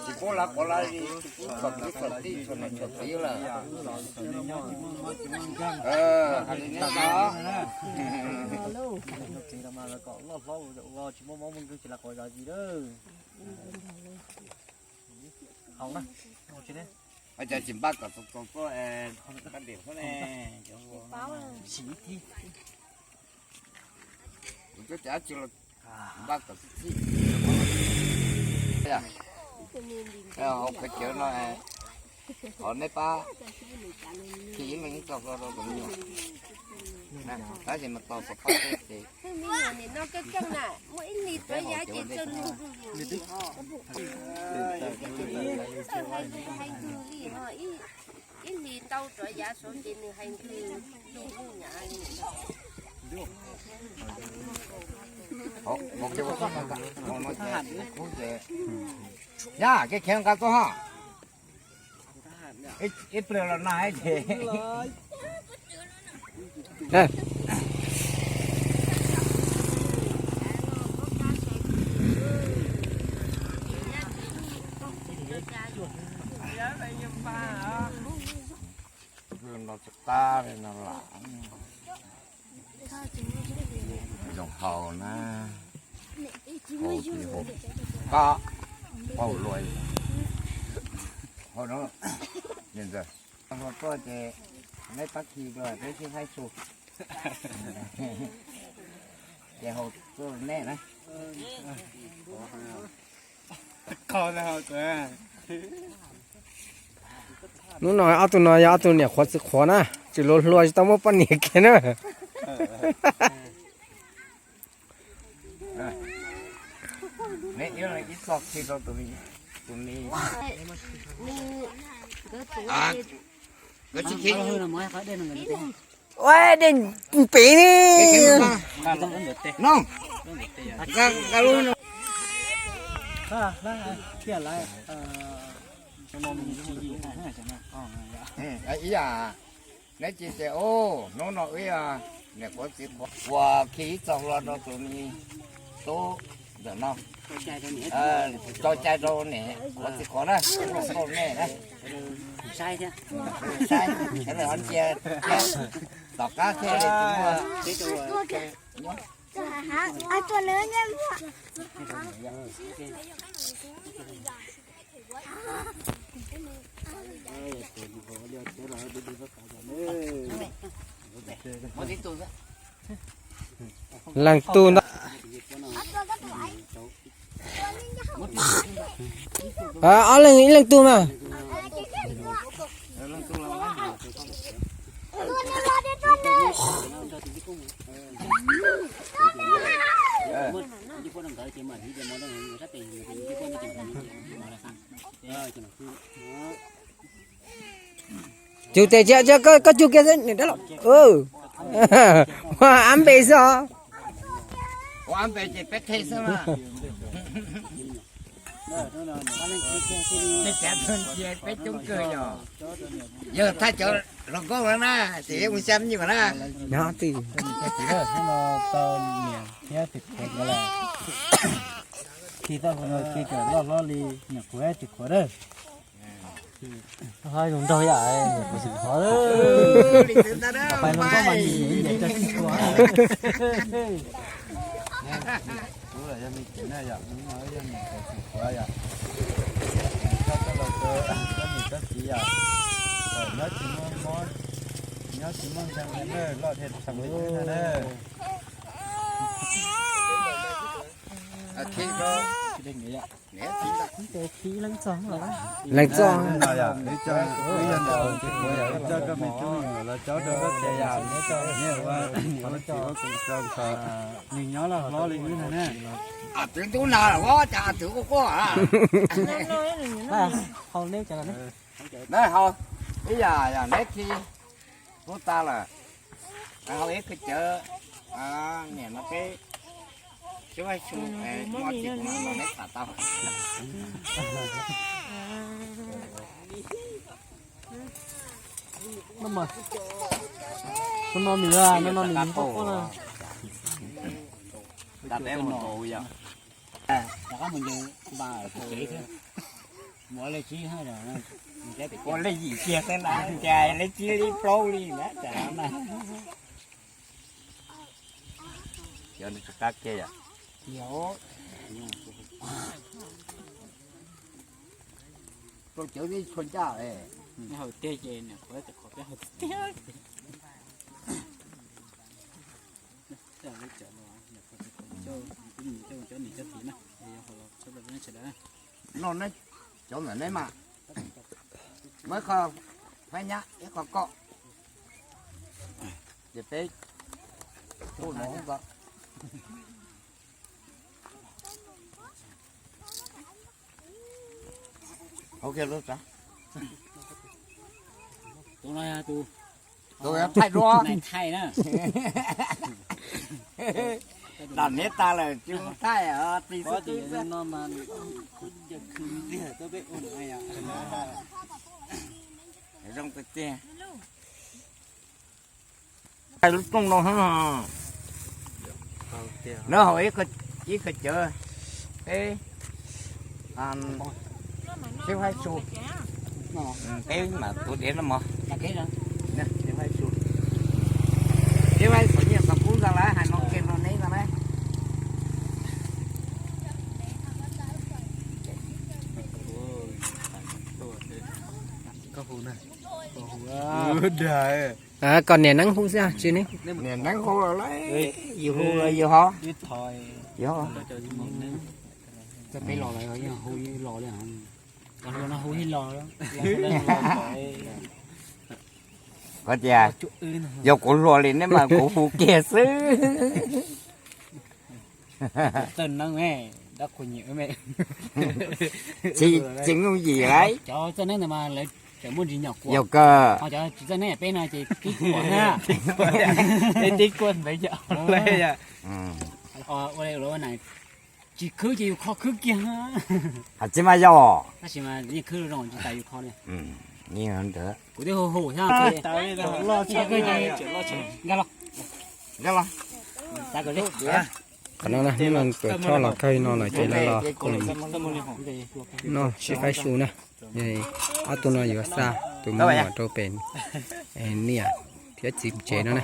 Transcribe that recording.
Tsis pub lawv quav lawv li, tsis pub txog kwv txog tij txog niam txog txiv lawm. Hais li nej os. Ua cas tsis npaj kom txaus txaus tuaj, npaj ntim xwb ne. Kuv twb tias tsis npaj kom txaus txaus, hauv qhov cawv no, thov neb pab khi ib leeg ib txoj hlua rau tus me nyuam, tab sis mas tau xov paj teb ces. Muaj ib lig tuav yav ces txawj lug lug lug li ho. Hais lug hais lug li ho, ib lig ntau tuav yav saud ces nws hais lug lug lug nyav li. Yog kev khiav nqa tuaj ho. Ib pliag los nag ces. Zoo haus na, haus ces haus, qab, haus luaj, haus no, ntxawg, haus tuaj ces neb pab khi dua peb sib haib su, ces haus tuaj nej na. Hnub no ob tug no yog ob tug niam qhuav txiv qhuav na, tsis luag hluas tsis tau muaj poj niam kiag na. Ua dej pem ni. Ib yam neb tsis tias, hnub no wb niam qhuav txiv qhuav, ua khi ib txoj hlua rau tus me tub ntawm no, tso cai rau niam qhuav txiv qhuav na, ua nkauj nej na. Saib, saib, cia tom qab thiaj li tsis muaj. Leej tug ntag. Ob leeg ib leej tug mas. Cug tes cia, cia koj cug kiag xwb, niam dab laug. Ua ab npe xwb os. Ua ab npe ces peb qhia xwb mas. Peb coob kawg yog. Yog thaj cov hluas nkauj no na, ces mus xya me nyuam na. Nyob twj. Tau niam thiab tus qhuav ntawd lawm. Khi txoj hlua no khi kom loj hlob li niam qhuav thiab tus qhuav na. Zoo nraug yam niam qhuav tus qhuav. Pais hluas nkauj mas nim nim nyiam cov tsis qhuav. Kuv los yog me cev na yom, hnub no yog niam qhuav tus qhuav yom. Koj coj los rau koj niam koj txiv yom. Kom nyob tsis muaj mob, nyob tsis muaj ntseeg li na, loj thiaj tshee li na. Leej txoj. Nws nyob loj hlob li wb na. Twb ntub na los cas twb quaj quaj. Neb haus ib yam yom, neb khi tub tas lawm, haus ib qho cawv, niam no peb sib haib su, muaj tsis no neb tham tau. No no nws, no no nws qoj qoj na. Rov qab mus nce ba tsev thiab. Mus ua lej tsib hab, ua lej yim kiag xwb na, cas lej tsib lej plaub li na, cas no na. Cov no tsis qab kiag yom. Rau cawv tib tshua ncaj. Haus tiag ces niam qhuav tias qhuav peb haus tiag. Cov niam cov txiv na, no ne, cov ntawm neb mas muab ib qho phab nyab ib qho koj, ces peb tuaj no ko. Tus no yog tus thaij duab, thaij na. Dam neb tas lawm tsis thaij, tis xwb xwb. Zoo tiag tiag. Thaij lub rooj no, neb haus ib qho cawv, peb sib faib su, peb mam tuav dev no mog. Sib faib su, sib faib xov nyiaj xov kub ntag lawm, hais no kiag rau neb ntag na. Koj niam neeb hu xwb tsis ne? Niam neeb hu lawm, yus hu los yus ho. Yus ho. Peb los lawm, hu los li, hu los. Koj tias yog kuv hluas li ne mas kuv hu kiag xwb. Txiv, txiv Nuj Yim lauj. Yog kawg. Tsis khwb ces yus kho khwb kiag. Tsis mas yog. Tab sis mas yeej khwb zoo tsis tas yus kho li. Kuv twb hu hu xwb. Nkag los. Qhov no hnub no tuam tshoj los kawg no lawm ces lawv los noj sib faib su na. Ob tug no yuav xa tus me nyuam rau pem niam thiab txiv tsev no na.